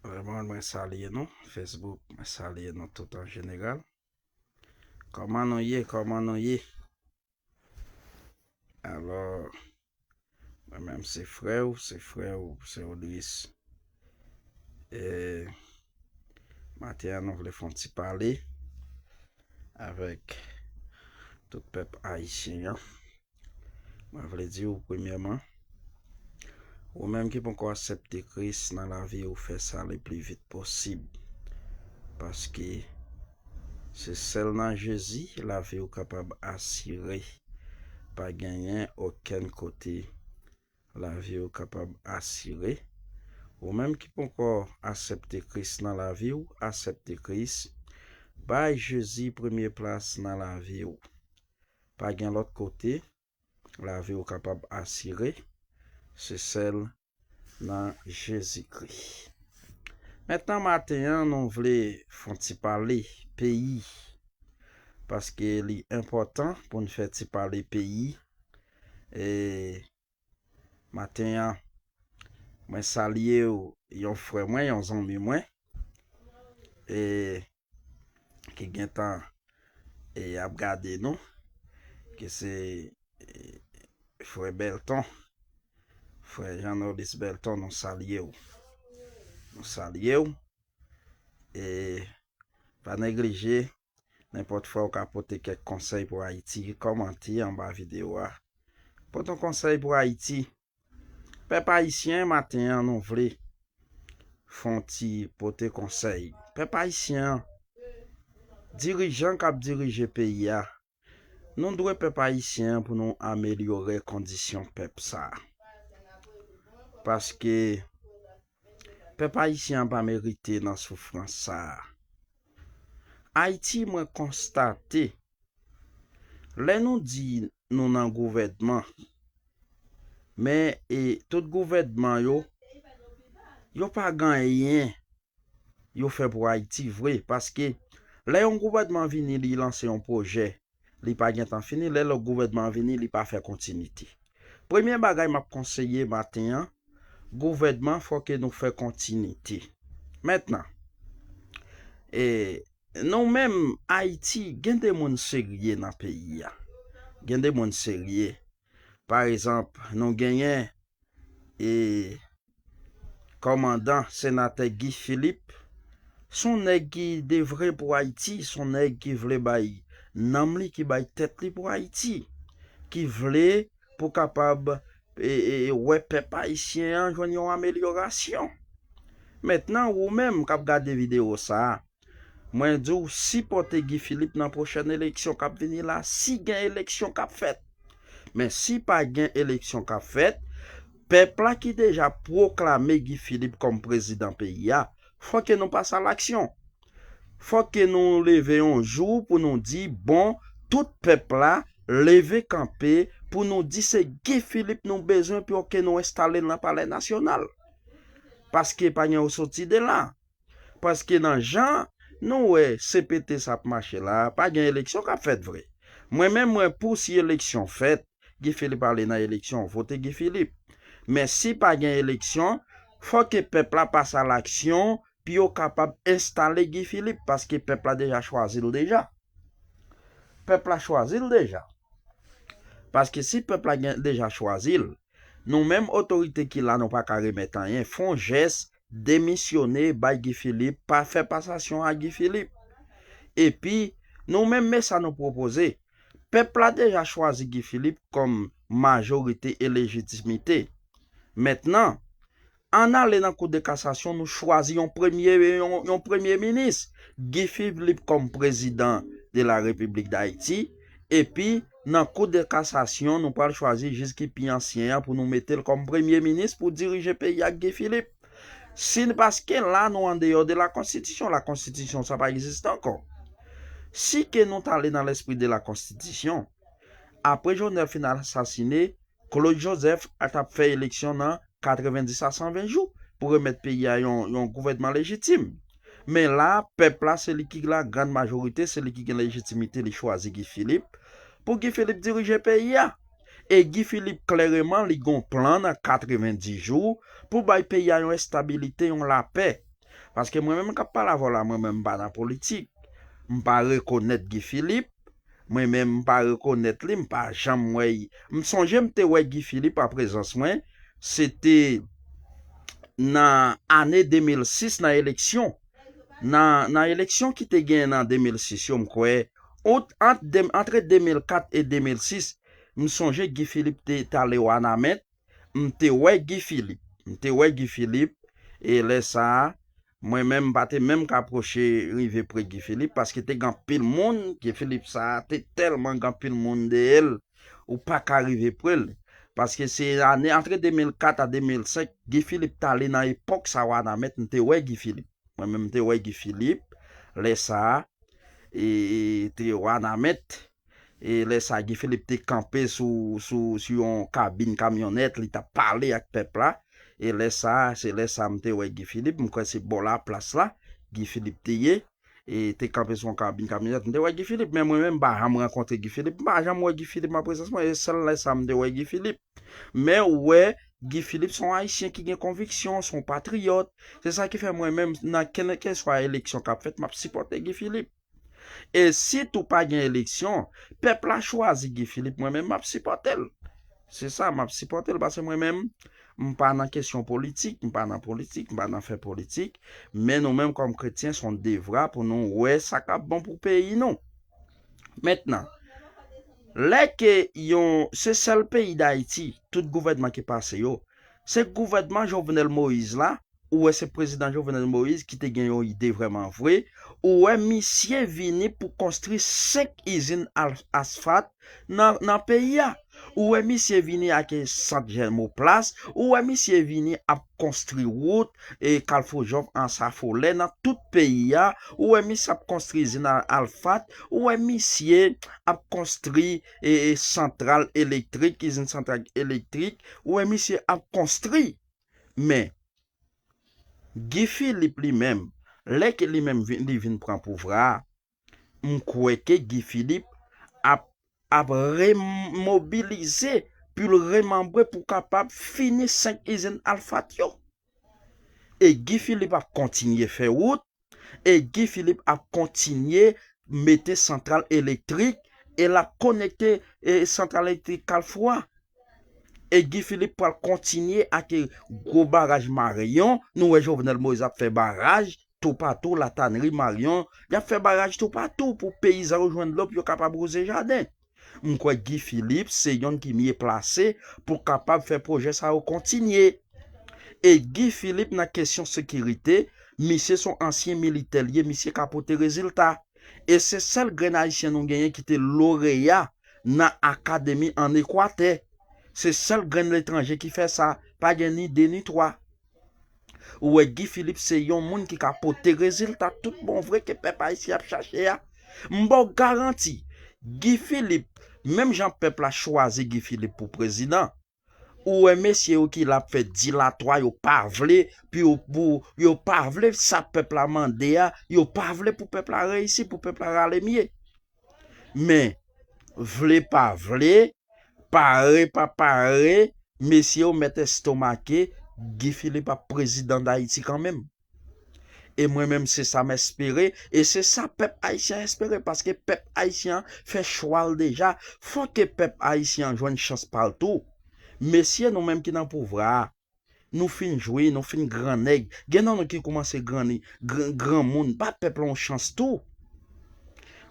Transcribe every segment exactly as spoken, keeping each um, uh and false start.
Vrèman, mwen salye nou. Facebook, mwen salye nou tout an jeneral. Kòman nou ye? Kòman nou ye? Alò, mwen menm se frè w, se frè w, se Odris. E maten an, nou vle fè yon ti pale avèk tout pèp ayisyen an. Mwen vle di w, premyèman, ou menm ki poko aksepte Kris nan lavi w, fè sa le pli vit posib. Paske se sèl nan Jezi lavi w kapab asire. Pa genyen okenn kote lavi w kapab asire. Ou menm ki poko aksepte Kris nan lavi w, aksepte Kris. Bay Jezi premye plas nan lavi w. Pa gen lòt kote lavi w kapab asire, se sèl nan Jezikri. Mentnan, maten an, nou vle fè yon ti pale peyi, paske li enpòtan pou n fè ti pale peyi. E maten an, mwen salye w, yon frè mwen, yon zanmi mwen, e ki gentan e ap gade nou, ki se e, frè Belton, frè Jean Norlis Belton, nou salye w. Nou salye w. E pa neglije, nenpòt fwa ou ka pote kèk konsèy pou Ayiti, kòmante anba videyo a. Pote yon konsèy pou Ayiti. Pèp ayisyen, maten an, nou vle fè yon ti pote konsèy. Pèp ayisyen an, dirijan k ap dirije peyi a, nou dwe pèp ayisyen an pou nou amelyore kondisyon pèp sa a. Paske pèp ayisyen an pa merite nan soufrans sa a. Ayiti, mwen konstate, lè nou di nou nan gouvènman, men e tout gouvènman yo, yo pa gen anyen yo fè pou Ayiti vre, paske lè yon gouvènman vini, li lanse yon pwojè, li pa gentan fini, lè lòt gouvènman vini, li pa fè kontinite. Premye bagay m ap konseye maten an, gouvènman, fò ke nou fè kontinite. Mentnan, e, nou menm, Ayiti, gen de moun serye nan peyi a. Gen de moun serye. Pa egzanp, nou genyen, e, kòmandan, senatè Guy Philippe, se yon nèg ki devre pou Ayiti, se yon nèg ki vle bay nanm li, ki bay tèt li pou Ayiti, ki vle pou kapab, e, e, wè pèp ayisyen an jwenn yon amelyorasyon. Mentnan, ou menm k ap gade videyo sa a, mwen di w, sipòte Guy Philippe nan pwochèn eleksyon k ap vini la, si gen eleksyon k ap fèt. Men si pa gen eleksyon k ap fèt, pèp la ki deja pwoklame Guy Philippe kòm prezidan peyi a, fò ke nou pase a laksyon. Fò ke nou leve yon jou pou nou di, bon, tout pèp la, leve kanpe pou nou di se Guy Philippe nou bezwen pou ke nou enstale l nan Palè Nasyonal. Paske pa gen ou soti de la. Paske nan jan nou wè C P T sa ap mache la, pa gen eleksyon k ap fèt vre. Mwen menm, mwen pou si eleksyon fèt, Guy Philippe ale nan eleksyon, vote Guy Philippe. Men si pa gen eleksyon, fò ke pèp la pase a laksyon pou yo kapab enstale Guy Philippe, paske pèp la deja chwazi l deja. Pèp la chwazi l deja. Paske si pèp la gen, deja chwazi l, nou menm otorite ki la, nou pa ka remèt anyen. Fè yon jès, demisyone, bay Guy Philippe, pa fè pasasyon a Guy Philippe. Epi, nou menm, men sa nou pwopoze. Pèp la deja chwazi Guy Philippe kòm majorite e lejitimite. Mentnan, ann ale nan Kou de Kasasyon, nou chwazi yon premye, yon, yon premye minis, Guy Philippe kòm prezidan de la Repiblik d Ayiti, epi nan Kou de Kasasyon, nou pral chwazi jij ki pi ansyen an pou nou mete l kòm premye minis pou dirije peyi ak Guy Philippe. Si n, paske la, nou andeyò de la konstitisyon, la konstitisyon sa pa egziste ankò. Si ke nou t ale nan lespri de la konstitisyon, apre Jovenel fin asasine, Claude Joseph a t ap fè eleksyon nan katrevenndis a san ven jou pou remèt peyi a yon, yon gouvènman lejitim. Men la, pèp la, se li ki la grann majorite, se li ki gen lejitimite, li chwazi Guy Philippe pou Guy Philippe dirije peyi a. E Guy Philippe, klèreman, li gon plan nan katrevenndis jou pou bay peyi a yon estabilite, yon lapè. Paske mwen menm k ap pale avè w la, mwen menm m pa nan politik. M pa rekonèt Guy Philippe. Mwen menm m pa rekonèt li, m pa janm wè l. M sonje m te wè Guy Philippe an prezans mwen, se te nan ane de mil sis nan eleksyon. Nan, nan eleksyon ki te genyen nan de mil sis yo, m kwè, ant, ant de, antre de mil kat e de mil sis, m sonje Guy Philippe te, t ale Wanament, m te wè Guy Philippe. M te wè Guy Philippe, e lè sa a, mwen menm, m pa te menm ka pwoche rive pre Guy Philippe, paske te gen anpil moun, Guy Philippe sa a te tèlman gen anpil moun dèyè l, ou pa ka rive pre l. Paske se ane, antre de mil kat a de mil senk, Guy Philippe t ale nan epòk sa a Wanament, m te wè Guy Philippe. Mwen menm, m te wè Guy Philippe, lè sa a, e, e, te Wanament. E lè sa a, Guy Philippe te kanpe sou, sou, sou yon kabin kamyonèt, li t ap pale ak pèp la. E lè sa a, se lè sa a m te wè Guy Philippe, m kwè se bò laplas la, Guy Philippe te ye. E te kanpe sou yon kabin kamyonèt, m te wè Guy Philippe, men mwen menm, m pa janm rankontre Guy Philippe, m pa janm wè Guy Philippe an prezans mwen, e sèl lè sa a m te wè Guy Philippe. Men ou wè, Guy Philippe se yon Ayisyen ki gen konviksyon, se yon patriyòt. Se sa ki fè mwen menm, nan kèlkeswa eleksyon k ap fèt, m ap sipòte Guy Philippe. E si tou pa gen eleksyon, pèp la chwazi Guy Philippe, mwen menm m ap sipòte l. Se sa, m ap sipòte l, paske mwen menm, m pa nan kesyon politik, m pa nan politik, m pa nan fè politik, men nou menm kòm kretyen, se yon devwa pou nou wè sa k ap bon pou peyi nou. Mentnan, lè ke yon, se sèl peyi Dayiti, tout gouvènman ki pase yo, se gouvènman Jovenel Moïse la, ou wè se prezidan Jovenel Moïse ki te gen yon ide vrèman vre, ou wè misye vini pou konstri senk izin al-, asfalt nan, nan peyi a. Ou wè misye vini ak, e, sant Jèmoplas, ou wè misye vini ap konstri wout, e, Kalfou Jòf Ansafolè nan tout peyi a, ou wè misye ap konstri izin al-, alfat, ou wè misye ap konstri, e, e, santral elektrik, izin santral elektrik, ou wè misye ap konstri. Men, Guy Philippe li menm, lè ke li menm vin, li vin pran pouvwa a, m kwè ke Guy Philippe ap, ap remobilize pou l remanbre pou kapab fini senk izin alfat yo. E Guy Philippe ap kontinye fè wout, e Guy Philippe ap kontinye mete santral elektrik, e l ap konekte, e, santral elektrik Kalfou a. E Guy Philippe pral kontinye ak gwo baraj Marion. Nou wè Jovenel Moïse ap fè baraj toupatou, Latanri, Marion. Y ap fè baraj toupatou pou peyizan yo jwenn dlo pou yo kapab wouze jaden. M kwè Guy Philippe se yonn ki mye plase pou kapab fè pwojè sa yo kontinye. E Guy Philippe nan kesyon sekirite, misye se yon ansyen militè l ye, misye ka pote rezilta. E se sèl grenn ayisyen nou genyen ki te loreya nan akademi ann Ekwatè. Se sèl grenn letranje ki fè sa, pa gen ni de ni twa. Ou wè Guy Philippe se yon moun ki ka pote rezilta tout bon vre ke pèp ayisyen ap chache a. M ba w garanti, Guy Philippe, menm jan pèp la chwazi Guy Philippe pou prezidan, ou wè mesye yo ki la ap fè dilatwa, yo pa vle, pou yo, pou, yo pa vle sa pèp la mande a, yo pa vle pou pèp la reyisi, pou pèp la rale mye. Men, vle pa vle, pare pa pare, mesye yo mèt estomake, Guy Philippe ap prezidan Dayiti kanmenm. E mwen menm, se sa m espere, e se sa pèp ayisyen an espere, paske pèp ayisyen an fè chwa l deja. Fò ke pèp ayisyen an jwenn chans pa l tou. Mesye, nou menm ki nan pouvwa a, nou fin jwi, nou fin gran nèg. Gen nan nou ki koumanse granni, gran, granmoun. Ba pèp la yon chans tou.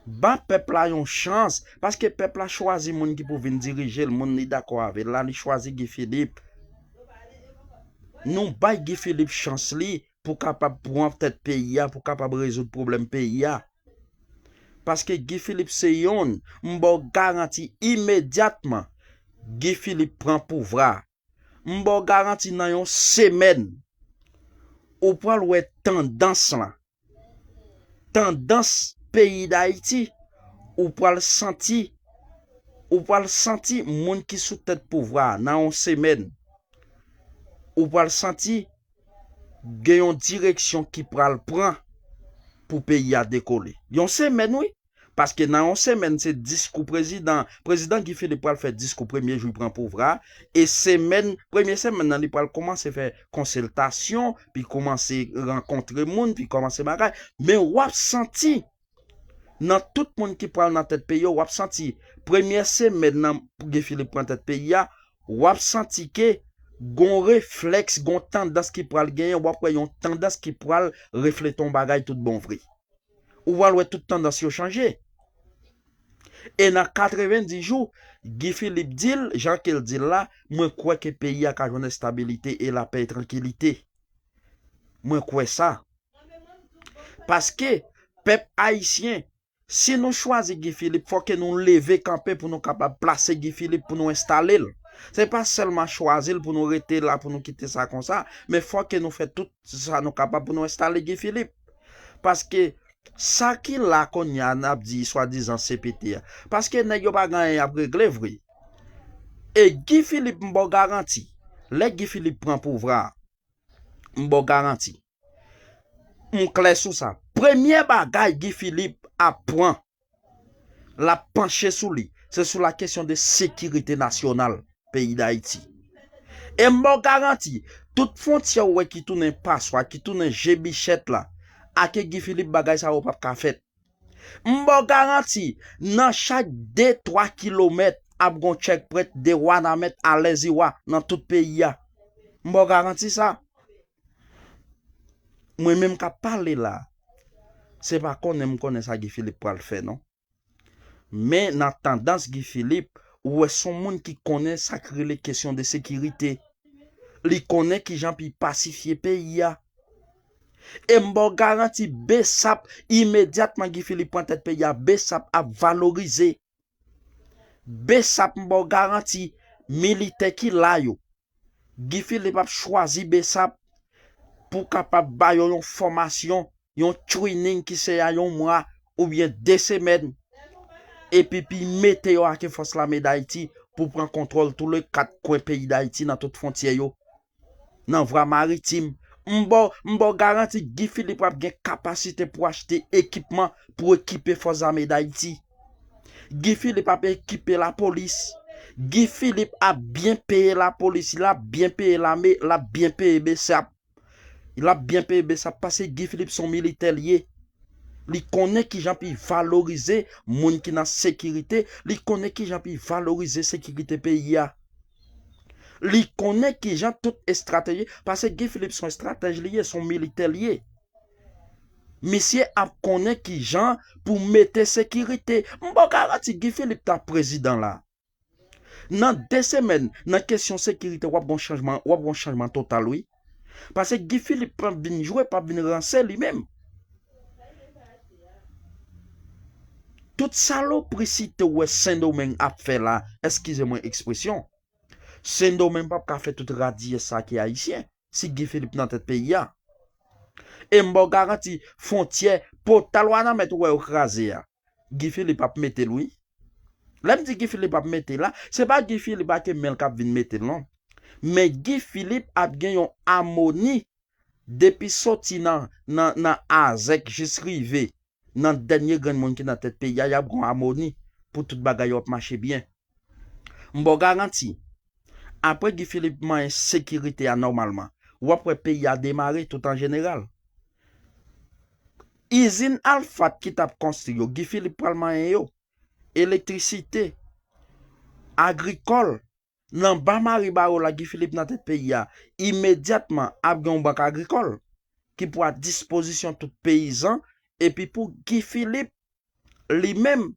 Ba pèp la yon chans, paske pèp la chwazi moun ki pou vin dirije l, moun li dakò avè l la, li chwazi Guy Philippe. Nou bay Guy Philippe chans li pou kapab pran tèt peyi a, pou kapab rezoud pwoblèm peyi a. Paske Guy Philippe se yonn, m ba w garanti imedyatman, Guy Philippe pran pouvwa a. M ba w garanti nan yon semèn, ou pral wè tandans lan. Tandans peyi Dayiti, ou pral santi, ou pral santi moun ki sou tèt pouvwa a nan yon semèn. Ou pral santi gen yon direksyon ki pral pran pou peyi a dekole. Yon semèn, wi. Paske nan yon semèn, se diskou prezidan. Prezidan Guy Philippe pral fè diskou premye jou li pran pouvwa. E semèn, premye semèn nan, li pral kòmanse fè konsiltasyon, pi kòmanse rankontre moun, pi kòmanse bagay. Men w ap santi, nan tout moun ki pral nan tèt peyi yo, w ap santi, premyè semèn nan Guy Philippe pran tèt peyi a, w ap santi ke gon reflèks, gon tandans ki pral genyen, w ap wè yon tandans ki pral reflete yon bagay tout bon vre. Ou pral wè tout tandans yo chanje. E nan katrevenndis jou, Guy Philippe di l, jan ke l di l la, mwen kwè ke peyi a ka jwenn estabilite e lapè e trankilite. Mwen kwè sa. Paske, pèp ayisyen, si nou chwazi Guy Philippe, fò ke nou leve kanpe pou nou kapab plase Guy Philippe, pou nou enstale l. Se pa sèlman chwazi l pou nou rete la, pou nou kite sa konsa, men fò ke nou fè tout sa nou kapab pou nou enstale Guy Philippe. Paske sa ki la kounye a, n ap di swadizan C P T a. Paske nèg yo pa gen anyen y ap regle vre. E Guy Philippe, m ba w garanti, lè Guy Philippe pran pouvwa a, m ba w garanti, m klè sou sa. Premye bagay Guy Philippe ap pran, l ap panche sou li, se sou la kesyon de sekirite nasyonal peyi Dayiti. E m ba w garanti, tout fwontyè ou wè ki tounen paswa, ki tounen je bichèt la, ake Guy Philippe bagay sa yo p ap ka fèt. M ba w garanti, nan chak de, twa kilomèt, ap gon tchèkpwen de Wanament a Lèziwa nan tout peyi a. M ba w garanti sa. Mwen menm k ap pale la, se pa konnen m konnen sa Guy Philippe pral fè, non. Men nan tandans Guy Philippe, ou wè s on moun ki konnen sa k rele kesyon de sekirite. Li konnen kijan pou l pasifye peyi a. E m ba w garanti, B S A P, imedyatman Guy Philippe pran tèt peyi a, B S A P ap valorize. B S A P, m ba w garanti, militè ki la yo, Guy Philippe ap chwazi B S A P pou kapab ba yo yon fòmasyon, yon training ki se a yon mwa oubyen de semèn, epi pi mete yo ake fòs lame Dayiti pou pran kontwòl tou le kat kwen peyi Dayiti nan tout fwontyè yo, nan vwa maritim. M ba w, m ba w garanti Guy Philippe ap gen kapasite pou achte ekipman pou ekipe fòs zame Dayiti. Guy Philippe ap ekipe lapolis. Guy Philippe ap byen peye lapolis, l ap byen peye lame, l ap byen peye B S A P. L ap byen peye B S A P paske Guy Philippe s on militè li ye. Li konnen kijan pou l valorize moun ki nan sekirite, li konnen kijan pou l valorize sekirite peyi a. Li konnen kijan tout estrateji, paske Guy Philippe s on estratèj li ye, s on militè li ye. Misye ap konnen kijan pou mete sekirite. M ba w garanti Guy Philippe ta prezidan la. Nan de semèn, nan kesyon sekirite, w ap gon chanjman, w ap gon chanjman total, wi. Paske Guy Philippe p ap vin jwe, p ap vin ranse li menm. Tout saloprisite w wè Sendomeng ap fè la, eskize mwen ekspresyon, Sendomeng p ap ka fè tout radiyès sa ki ayisyen, si Guy Philippe nan tèt peyi a. E m ba w garanti, fwontyè, pòtal Wanament ou wè yo kraze a, Guy Philippe ap mete l, wi. Lè m di Guy Philippe ap mete l la, se pa Guy Philippe ake men l k ap vin mete l, non. Men Guy Philippe ap gen yon amoni depi soti nan, nan, nan azèk jis rive nan dènye grenn moun ki nan tèt peyi a, y ap gen yon amoni pou tout bagay yo ap mache byen. M ba w garanti, apre Guy Philippe manyen sekirite a nòmalman, w ap wè peyi a demare tout an jeneral. Izin Alphat ki t ap konstwi yo, Guy Philippe pral manyen yo. Elektrisite, agrikòl, nan ba mari bawo la Guy Philippe nan tèt peyi a, imedyatman ap gen yon bank agrikòl ki pou a dispozisyon tout peyizan, epi pou Guy Philippe li menm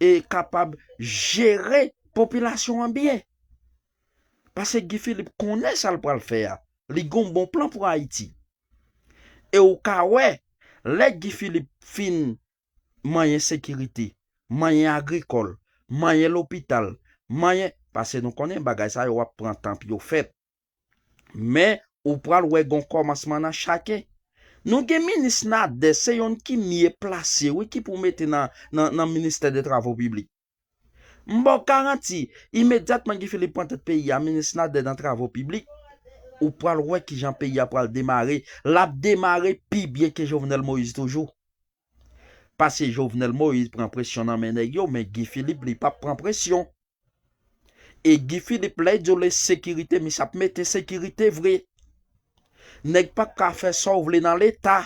e kapab jere popilasyon an byen. Paske Guy Philippe konnen sa l pral fè a. Li gen yon bon plan pou Ayiti. E ou ka wè, lè Guy Philippe fin manyen sekirite, manyen agrikòl, manyen lopital, manyen, paske nou konnen bagay sa yo ap pran tan pou yo fèt. Men, ou pral wè gon kòmansman nan chake. Nou gen minis Nader, se yonn ki mye plase, wi, ki pou mete nan, nan, nan ministè de travo piblik. M ba w garanti, imedyatman Guy Philippe pran tèt peyi a, minis Nader nan travo piblik, ou pral wè kijan peyi a pral demare. L ap demare pi byen ke Jovenel Moïse toujou. Paske Jovenel Moïse pran presyon nan men nèg yo, men Guy Philippe, li p ap pran presyon. E Guy Philippe, lè l di w le sekirite, misye ap mete sekirite vre. Nèg p ap ka fè sa w vle nan Leta,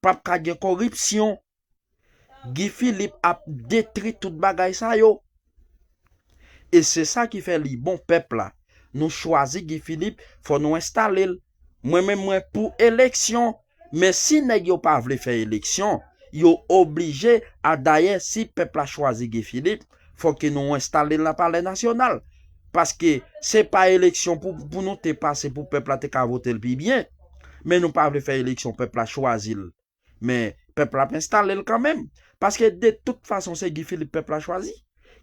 p ap ka gen koripsyon. Guy Philippe ap detri tout bagay sa yo. E se sa ki fè li bon pèp la. Nou chwazi Guy Philippe, fò nou enstale l. Mwen menm mwen pou eleksyon. Men si nèg yo pa vle fè eleksyon, yo oblije, a dayè si pèp la chwazi Guy Philippe, fò ke nou enstale l nan Palè Nasyonal. Paske se pa eleksyon pou, pou nou te pase pou pèp la te ka vote l pi byen. Men nou pa vle fè eleksyon, pèp la chwazi l. Men pèp la ap enstale l kanmenm. Paske de tout fason se Guy Philippe pèp la chwazi.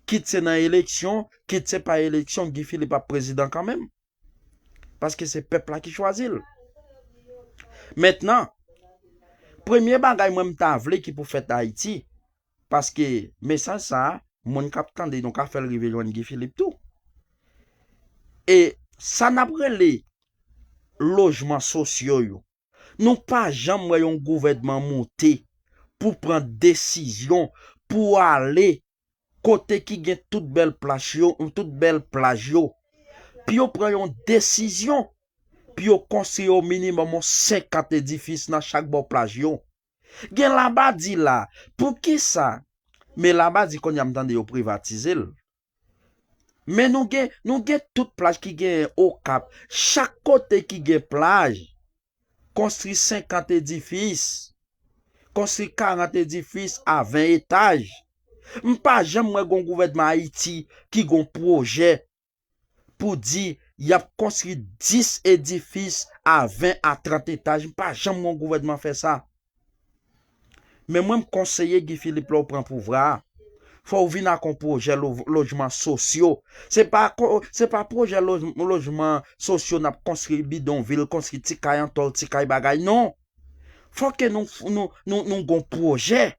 Kit se nan eleksyon, kit se pa eleksyon, Guy Philippe ap prezidan kanmenm. Paske se pèp la ki chwazi l. Mentnan, premye bagay mwen m ta vle ki pou fèt Ayiti, paske mesaj sa a, moun k ap tande, nou ka fè l rive jwenn Guy Philippe tou. E sa n ap rele lojman sosyo yo. Nou pa janm wè yon gouvènman moute pou pran desizyon pou ale kote ki gen tout bèl plaj yo, tout bèl plaj yo. Pou yo pran yon desizyon, pou yo konstwi o minimòm yon senkant edifis nan chak bò plaj yo. Gen Labadi la, poukisa? Men Labadi kounye a m tande yo privatize l. Men nou gen, nou gen tout plaj ki genyen Okap. Chak kote ki gen plaj, konstwi senkant edifis, konstwi karant edifis a ven etaj. M pa janm wè gon gouvènman Ayiti ki gon pwojè pou di y ap konstwi dis edifis a ven a trant etaj. M pa janm wè yon gouvènman fè sa. Men mwen, m konseye Guy Philippe, lè w pran pouvwa a, fò w vin ak yon pwojè lo-, lojman sosyo. Se pa ko-, se pa pwojè loj-, lojman sosyo n ap konstwi bidonvil, konstwi ti kay an tòl, ti kay bagay. Non. Fò ke nou, nou, nou, nou gon pwojè.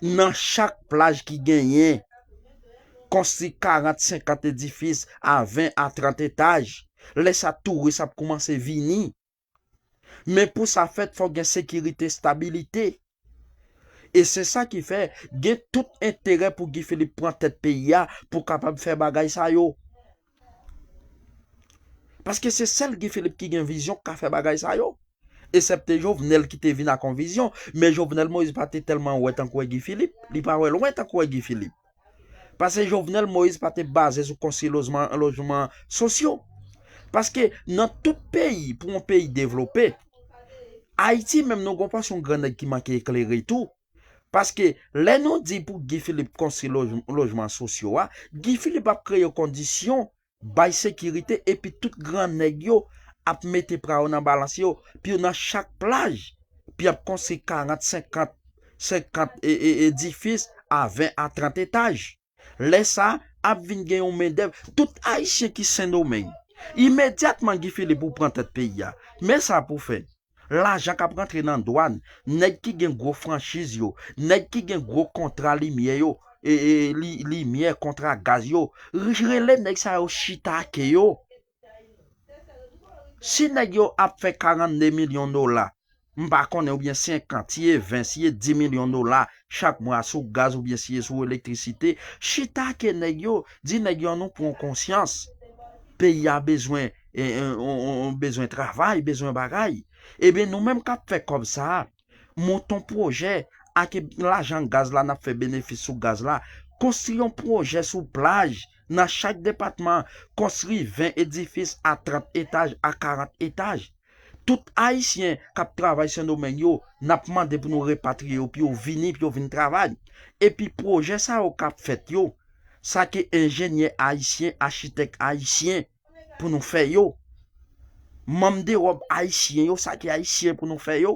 Nan chak plaj ki genyen, konstwi karant, senkant edifis a ven a trant etaj. Lè sa, touris ap koumanse vini. Men pou sa fèt, fò gen sekirite, estabilite. E se sa ki fè, gen tout enterè pou Guy Philippe pran tèt peyi a pou kapab fè bagay sa yo. Paske se sèl Guy Philippe ki gen vizyon k ka fè bagay sa yo. Eksepte Jovenel ki te vin ak yon vizyon, men Jovenel Moïse pa te tèlman wè tankou wè Guy Philippe. Li pa wè lwen tankou wè Guy Philippe. Paske Jovenel Moïse pa te baze sou konstwi lojman, lojman sosyo. Paske nan tout peyi, pou yon peyi devlope, Ayiti menm nou gon pòsyon grannèg ki manke eklere tou. Paske lè nou di pou Guy Philippe konstwi loj-, lojman sosyo a, Guy Philippe ap kreye kondisyon, bay sekirite, epi tout grannèg yo ap mete pra yo nan balans yo, pi yo nan chak plaj, pi y ap konstwi karant, senkant, senkant e, e, edifis a ven a trant etaj. Lè sa a, ap vin gen yon mendèv, tout Ayisyen ki Sendomeng. Imedyatman Guy Philippe ou pran tèt peyi a. Men sa pou fè. Lajan k ap rantre nan dwàn, nèg ki gen gwo franchiz yo, nèg ki gen gwo kontra limyè yo, e, e, li, limyè, kontra gaz yo, rele nèg sa yo chita ake yo. Si nèg yo ap fè karannde milyon dola, m pa konnen, oubyen senkant, si e ven, si e di milyon dola chak mwa sou gaz oubyen si e sou elektrisite, chita ake nèg yo, di nèg yo, "Ann nou pran konsyans. Peyi a bezwen, e, e, on, on, on bezwen travay, bezwen bagay." Ebyen, nou menm k ap fè kòb sa a, monte yon pwojè, ake lajan gaz la, n ap fè benefis sou gaz la, konstwi yon pwojè sou plaj nan chak depatman, konstwi ven edifis a trant etaj, a karant etaj. Tout Ayisyen k ap travay Sendomeng yo, n ap mande pou nou repatriye yo, pou yo vini, pou yo vin travay. Epi pwojè sa yo k ap fèt yo, sa ke enjenyè ayisyen, achitèk ayisyen pou nou fè yo. Manm de wòb ayisyen yo, sa ke ayisyen pou nou fè yo.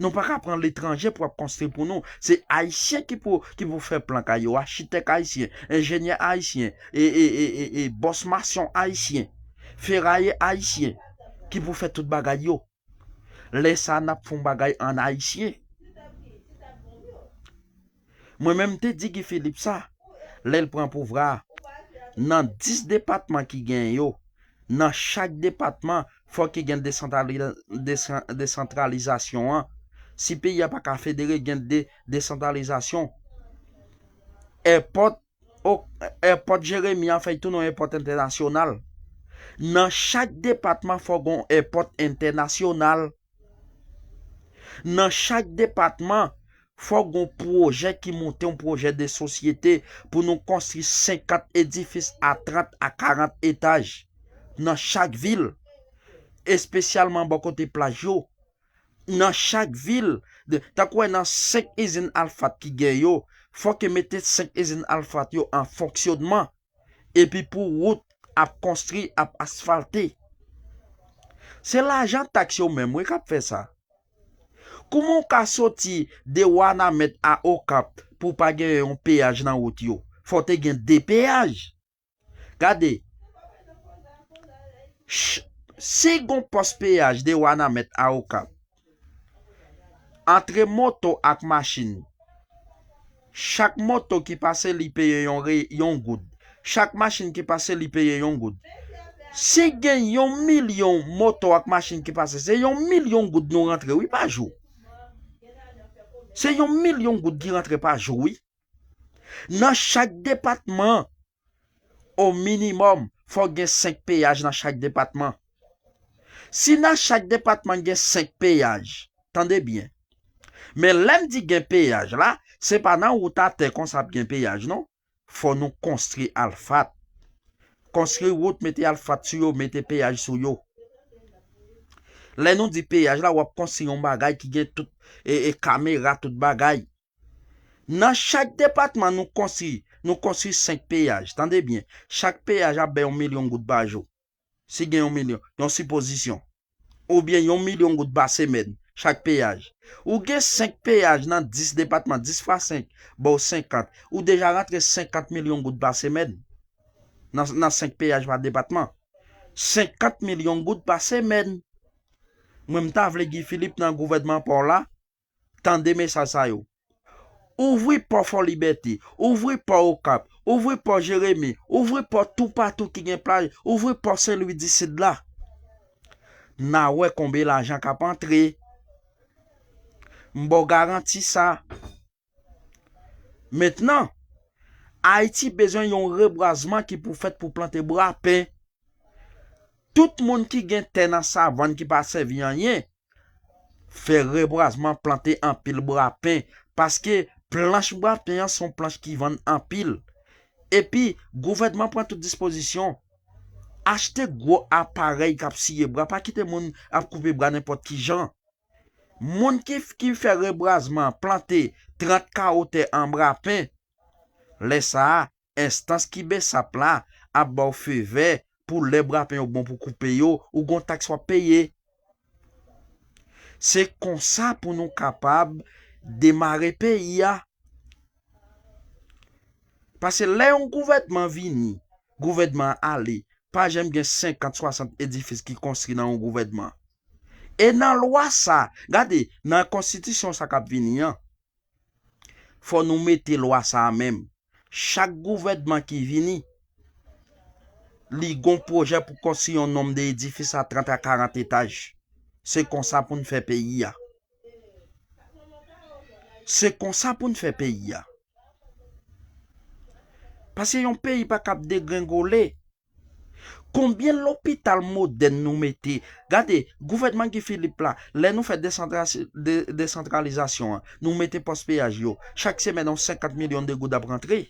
Nou pa ka pran letranje pou ap konstwi pou nou. Se ayisyen ki pou, ki pou fè plan kay yo, achitèk ayisyen, enjenyè ayisyen, e, e, e, e, e bòs masyon ayisyen, feraye ayisyen, ki pou fè tout bagay yo. Lè sa a, n ap fè yon bagay ann ayisyen. Mwen menm te di Guy Philippe sa, lè l pran pouvwa a, nan dis depatman ki gen yo, nan chak depatman, fòk ki gen desantrali-, desan-, desantralizasyon an. Si peyi a pa ka federe, gen de, desantralizasyon. Èpòt, o, èpòt Jeremi an fèk tounen yon èpòt entènasyonal. Nan chak depatman, fò gen yon èpòt entènasyonal. Nan chak depatman, fò gen yon pwojè ki monte, yon pwojè de sosyete pou nou konstwi senkant edifis a trant a karant etaj nan chak vil, espesyalman bò kote plaj yo. Nan chak vil, de, tankou wè nan senk izin Alfat ki gen yo, fòk yo mete senk izin Alfat yo an fonksyonman. Epi pou wout ap konstwi, ap asfalte. Se lajan taks yo menm, wi, k ap fè sa. Kouman w ka soti de Wanament a Okap pou w pa gen yon peyaj nan wout yo? Fò w te gen de peyaj. Gade, ch-, si gon pòs peyaj de Wanament a Okap, antre moto ak machin, chak moto ki pase li peye yon re-, yon goud. Chak machin ki pase li peye yon goud. Si gen yon milyon moto ak machin ki pase, se yon milyon goud nou rantre, wi, pa jou. Se yon milyon goud ki rantre pa jou, wi. Nan chak depatman, o minimòm, fò gen senk peyaj nan chak depatman. Si nan chak depatman gen senk peyaj, tande byen. Men lè m di gen peyaj la, se pa nan wout atè konsa ap gen peyaj, non. Fò nou konstwi Alfat. Konstwi wout, mete Alfat sou yo, mete peyaj sou yo. Lè nou di peyaj la, w ap konstwi yon bagay ki gen tout, e, e, kamera, tout bagay. Nan chak depatman, nou konstwi, nou konstwi senk peyaj. Tande byen, chak peyaj ap bay yon milyon goud pa jou. Si gen yon milyon, yon sipozisyon. Oubyen yon milyon goud pa semèn, chak peyaj. Ou gen senk peyaj nan dis depatman, dis fwa senk, ba w senkant. Ou deja rantre senkant milyon goud pa semèn nan, nan senk peyaj pa depatman. Senkant milyon goud pa semèn. Mwen, m ta vle Guy Philippe nan gouvènman pa w la, tande mesaj sa yo. Ouvri pò Fò Libète, ouvri pò Okap, ouvri pò Jeremi, ouvri pò toupatou ki gen plaj, ouvri pò Sen Lwi di Sid la. N a wè konbyen lajan k ap antre. M ba w garanti sa. Mentnan, Ayiti bezwen yon rebwazman ki pou fèt pou plante brapen. Tout moun ki gen tè nan savann ki pa sèvi anyen, fè rebwazman, plante anpil brapen, paske planch brapen an se yon planch ki vann anpil. Epi, gouvènman pran tout dispozisyon. Achte gwo aparèy k ap siye bra, pa kite moun ap koupe bra nenpòt ki jan. Moun ki, ki fè rebwazman, plante trant kawo tè an brapen, lè sa a, enstans ki BSAP la ap ba w fevè pou lè brapen yo bon pou koupe yo, ou gon taks w ap peye. Se konsa pou nou kapab demare peyi a. Paske lè yon gouvènman vini, gouvènman an ale, pa janm gen senkant, swasant edifis ki konstwi nan yon gouvènman. E nan lwa sa, gade, nan konstitisyon sa k ap vini an, fò nou mete lwa sa a menm. Chak gouvènman ki vini, li gon pwojè pou konstwi yon nonm de edifis a trant a karant etaj. Se konsa pou n fè peyi a. Se konsa pou n fè peyi a. Paske yon peyi pa kab degrengole. Konbyen lopital modèn nou mete? Gade, gouvènman Guy Philippe la, lè nou fè desantra-, de-, desantralizasyon an, nou mete pòs peyaj yo, chak semèn yon senkant milyon de goud ap rantre.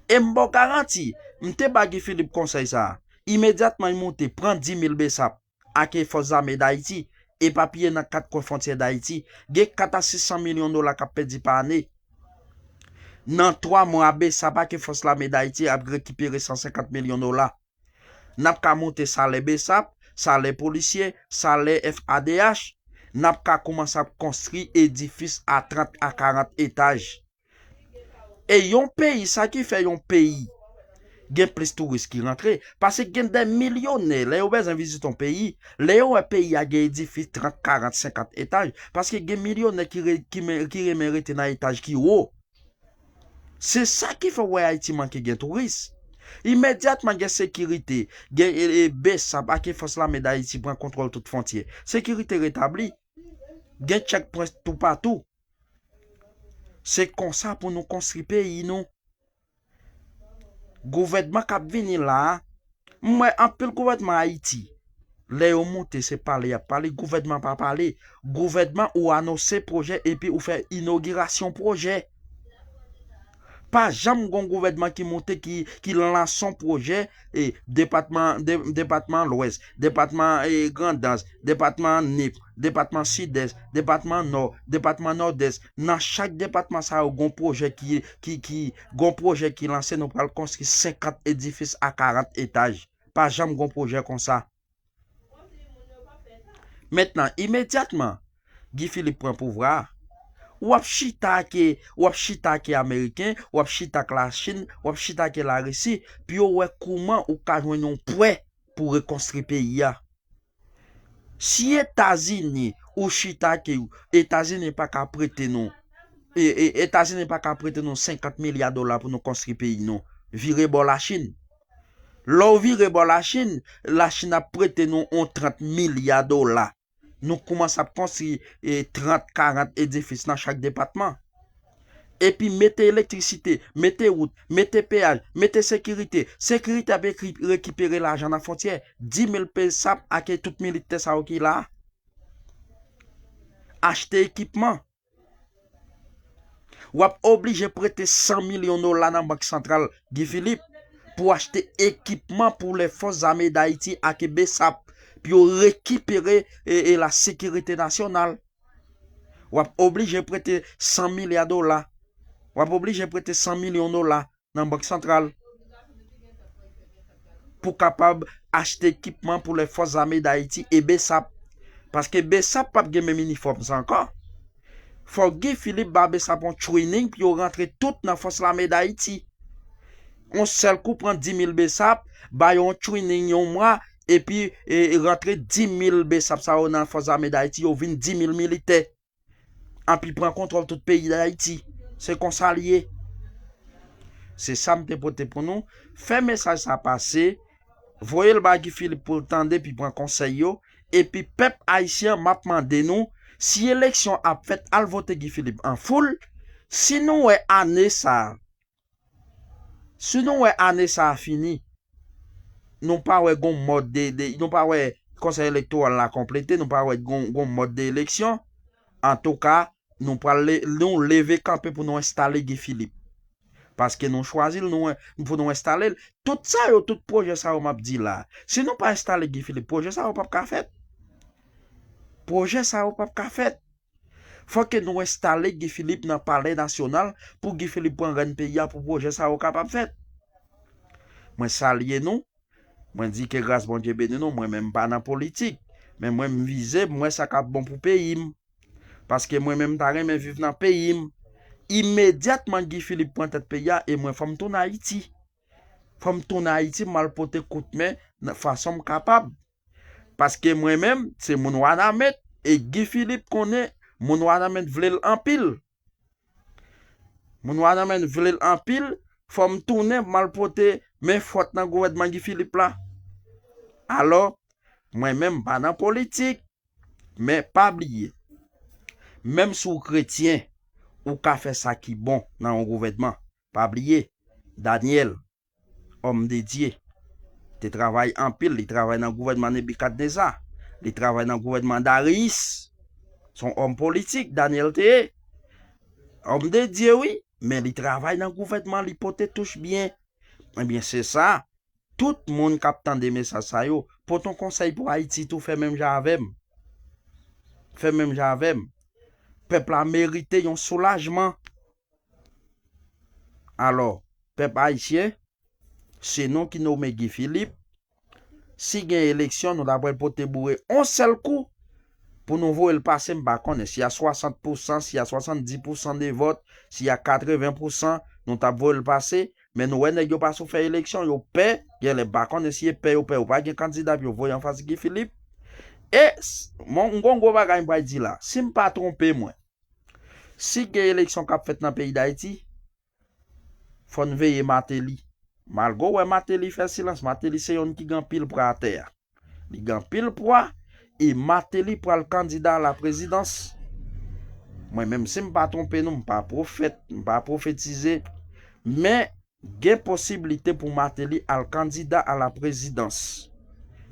E m ba w garanti, m te ba Guy Philippe konsèy sa a. Imedyatman, l monte, pran dis mil BSAP ak Fòs Lame Dayiti, epapiye nan kat kwen fwontyè Dayiti, gen kat a sis san milyon dola k ap pèdi pa ane. Nan twa mwa, BSAP ak Fòs Lame Dayiti ap rekipere san senkant milyon dola. N ap ka monte salè BSAP, salè polisye, salè FADH. N ap ka kòmanse ap konstwi edifis a trant a karant etaj. E yon peyi, sa ki fè yon peyi gen plis touris ki rantre, paske gen de milyonè, lè yo bezwen vizite yon peyi, lè yo wè peyi a gen edifis trant, karant, senkant etaj, paske gen milyonè ki re-, ki men-, ki renmen rete nan etaj ki wo. Se sa ki fè w wè Ayiti manke gen touris. Imedyatman gen sekirite, gen, e, e, BSAP ak Fòs Lame Dayiti pran kontwòl tout fwontyè. Sekirite retabli. Gen checkpoint toupatou. Se konsa pou nou konstwi peyi nou. Gouvènman k ap vini la a, m wè anpil gouvènman Ayiti, lè yo moute, se pale y ap pale, gouvènman pa pale. Gouvènman ou anonse pwojè epi ou fè inogirasyon pwojè. Pa janm gon gouvènman ki moute ki, ki lanse yon pwojè, e, depatman, de, depatman Lwès, depatman, e, Grandans, depatman Nip, depatman Sidès, depatman Nò, depatman Nòdès. Nan chak depatman sa yo, gon pwojè ki, ki, ki, gon pwojè ki lanse, nou pral konstwi senkant edifis a karant etaj. Pa janm gon pwojè konsa. Mentnan, imedyatman, Guy Philippe pran pouvwa a, w ap chita ake, w ap chita ake Ameriken, w ap chita ak Lachin, w ap chita ake Larisi, pou yo wè kouman ou ka jwenn yon prè pou rekonstwi peyi a. Si Etazini, ou chita ake, Etazini pa ka prete nou, e, e, Etazini pa ka prete nou senkant milya dola pou nou konstwi peyi nou. Vire bò Lachin. Lè w vire bò Lachin, Lachin ap prete nou yon trant milya dola. Nou kòmanse ap konstwi, e, trant, karant edifis nan chak depatman. Epi mete elektrisite, mete wout, mete peyaj, mete sekirite. Sekirite ap ekri-, rekipere lajan nan fwontyè. Dis mil besap ake tout militè sa yo ki la a. Achte ekipman. W ap oblije prete san milyon dola nan Bank Santral Guy Philippe pou achte ekipman pou Lèfòs Zame Dayiti ak besap pou yo rekipere, e, e, la sekirite nasyonal. W ap oblije prete san milya dola. W ap oblije prete san milyon dola nan Bank Santral pou kapab achte ekipman pou Lèfòs Zame Dayiti e besap. Paske besap p ap gen menm inifòm sa ankò. Fò Guy Philippe ba besap yon training pou yo rantre tout nan Fòs Lame Dayiti. Yon sèl kou pran dis mil besap, ba yo yon training yon mwa, epi, e, rantre dis mil besap sa yo nan Fòs Lame Dayiti, yo vin dis mil militè. Anpi pran kontwòl tout peyi Dayiti. Se konsa l ye. Se sa m te pote pou nou. Fè mesaj sa pase. Voye l ba Guy Philippe pou l tande epi pran konsèy yo. Epi pèp ayisyen, m ap mande nou, si eleksyon ap fèt, al vote Guy Philippe an foul. Si nou wè ane sa a, si nou wè ane sa a fini, nou pa wè gon mòd de, de, nou pa wè konsèy elektoral la konplete, nou pa wè gon, gon mòd de eleksyon, antouka, nou pral le-, nou leve kanpe pou nou enstale Guy Philippe. Paske nou chwazi l, nou, pou nou enstale l. Tout sa yo, tout pwojè sa yo m ap di la, si nou pa enstale Guy Philippe, pwojè sa yo p ap ka fèt. Pwojè sa yo p ap ka fèt. Fòk ke nou enstale Guy Philippe nan Palè Nasyonal pou Guy Philippe pran rèn peyi a pou pwojè sa yo kapab fèt. Mwen salye nou. Mwen di ke gras Bondye beni nou. Mwen menm m pa nan politik. Men mwen m vize, m wè sa k ap bon pou peyi m. Paske mwen menm m ta renmen viv nan peyi m. Imedyatman Guy Philippe pran tèt peyi a, e mwen fò m tounen Ayiti. Fò m tounen Ayiti, m al pote kout men nan fason m kapab. Paske mwen menm, se moun Wanament, e Guy Philippe konnen moun Wanament vle l anpil. Moun Wanament vle l anpil, fò m tounen, m al pote men fòt nan gouvènman Guy Philippe la. Alò, mwen menm, m pa nan politik, men pa bliye, menm si w kretyen, ou ka fè sa ki bon nan yon gouvènman. Pa bliye, Danyèl, òm de Dye, te travay anpil, li travay nan gouvènman Nebikadneza, li travay nan gouvènman Dariyis. Se yon òm politik, Danyèl te ye. Òm de Dye, wi, men li travay nan gouvènman, li pote touch byen. Ebyen, se sa, tout moun k ap tande mesaj sa yo, pote yon konsèy pou Ayiti tou, fè menm jan avè m. Fè menm jan avè m. Pèp la merite yon soulajman. Alò, pèp ayisyen, se nou ki nome Guy Philippe. Si gen eleksyon, nou ta pral pote boure yon sèl kou pou nou voye l pase, m pa konnen si a swasant pousan, si a swasanndis pousan de vòt, si a katreven pousan, nou t ap voye l pase. Men nou wè nèg yo pa sou fè eleksyon, yo pè, genlè m pa konnen si e pè yo pè, yo pa gen kandida pou yo voye anfas Guy Philippe. E, s-, m gon gwo bagay m pral di la, si m pa twonpe mwen, si gen eleksyon k ap fèt nan peyi Dayiti, fò n veye Martelly. Malgre w wè Martelly fè silans, Martelly se youn ki gen anpil pwa atè a. Li gen anpil pwa, e Martelly pral kandida a la prezidans. Mwen menm, si m pa twonpe nou, m pa pwofèt, m pa pwofetize, men gen posiblite pou Martelly al kandida a la prezidans.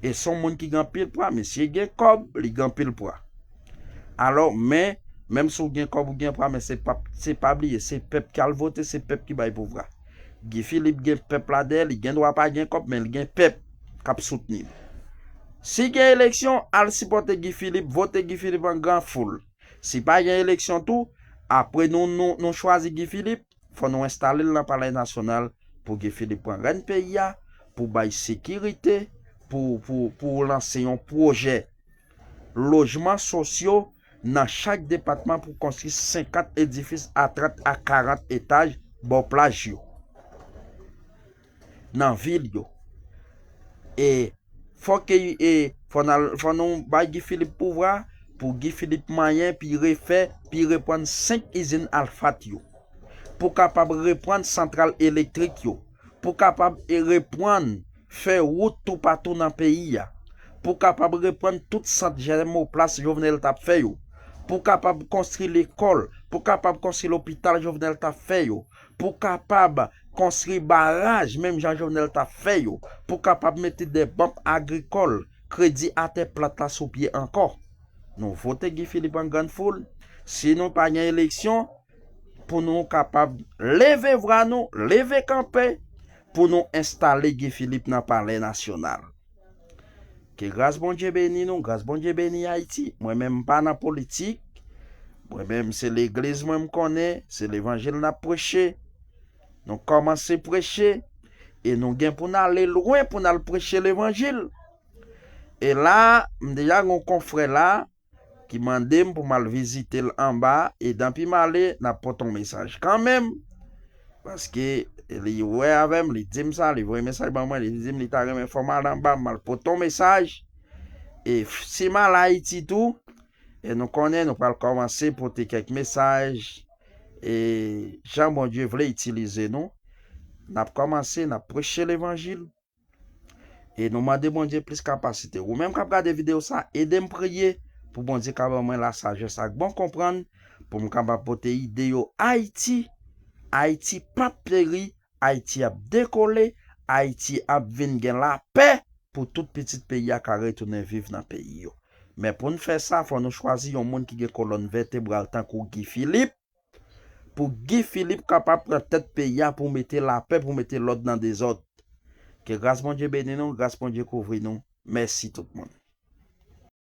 E se yon moun ki gen anpil pwa, mesye gen kòb, li gen anpil pwa. Alò, men, menm si w gen kòb ou gen pwa, men se pa, se pa bliye, se pèp ki al vote, se pèp ki bay pouvwa. Guy Philippe gen pèp la dèyè, li gen dwa pa gen kòb, men li gen pèp k ap soutni l. Si gen eleksyon, al sipòte Guy Philippe, vote Guy Philippe an gran foul. Si pa gen eleksyon tou, apre nou, nou, nou chwazi Guy Philippe, fò nou enstale l nan Palè Nasyonal pou Guy Philippe pran rèn peyi a, pou bay sekirite, pou, pou, pou lanse yon pwojè lojman sosyo nan chak depatman pou konstwi senkant edifis a trant a karant etaj bò plaj yo, nan vil yo. E fò ke, e, fò n al, fò nou bay Guy Philippe pouvwa pou Guy Philippe manyen, pi refè, pi reprann senk izin Alphat yo. Pou kapab reprann santral elektrik yo. Pou kapab, e, reprann fè wout toupatou nan peyi a. Pou kapab reprann tout sant jèmoplas Jovenel t ap fè yo. Pou kapab konstwi lekòl, pou kapab konstwi lopital Jovenel t ap fè yo. Pou kapab konstwi baraj, menm jan Jovenel t ap fè yo. Pou kapab mete de bank agrikòl, kredi atè plat la sou pye ankò. Nou vote Guy Philippe an grann foul. Si nou pa gen eleksyon, pou nou kapab leve vwa nou, leve kanpe, pou nou enstale Guy Philippe nan Palè Nasyonal. Ke gras Bondye beni nou, gras Bondye beni Ayiti. Mwen menm, m pa nan politik. Mwen menm, se legliz mwen m konnen, se levanjil n ap preche. Nou kòmanse preche, e nou gen pou n ale lwen pou n al preche levanjil. E la, m deja gen yon konfrè la ki mande m pou m al vizite l anba, e danpi m ale, n ap pote yon mesaj kanmenm. Paske li wè avè m, li di m sa, li voye mesaj ban mwen, li di m li ta renmen fò m al anba, m al pote yon mesaj. E f- si m al Ayiti tou, e nou konnen nou pral kòmanse pote kèk mesaj, e jan Bondye vle itilize nou, n ap kòmanse, n ap preche levanjil. E nou mande Bondye plis kapasite. Ou menm k ap gade videyo sa, ede m priye pou Bondye ka ban mwen lasajès ak bon konprann, pou m kapab pote ide yo Ayiti. Ayiti p ap peri, Ayiti ap dekole, Ayiti ap vin gen lapè pou tout pitit peyi a ka retounen viv nan peyi yo. Men pou n fè sa, fò nou chwazi yon moun ki gen kolòn vètebral tankou Guy Philippe, pou Guy Philippe kapab pran tèt peyi a pou mete lapè, pou mete lòd nan dezòd. Ke gras Bondye beni nou, gras Bondye kouvri nou. Mèsi tout moun.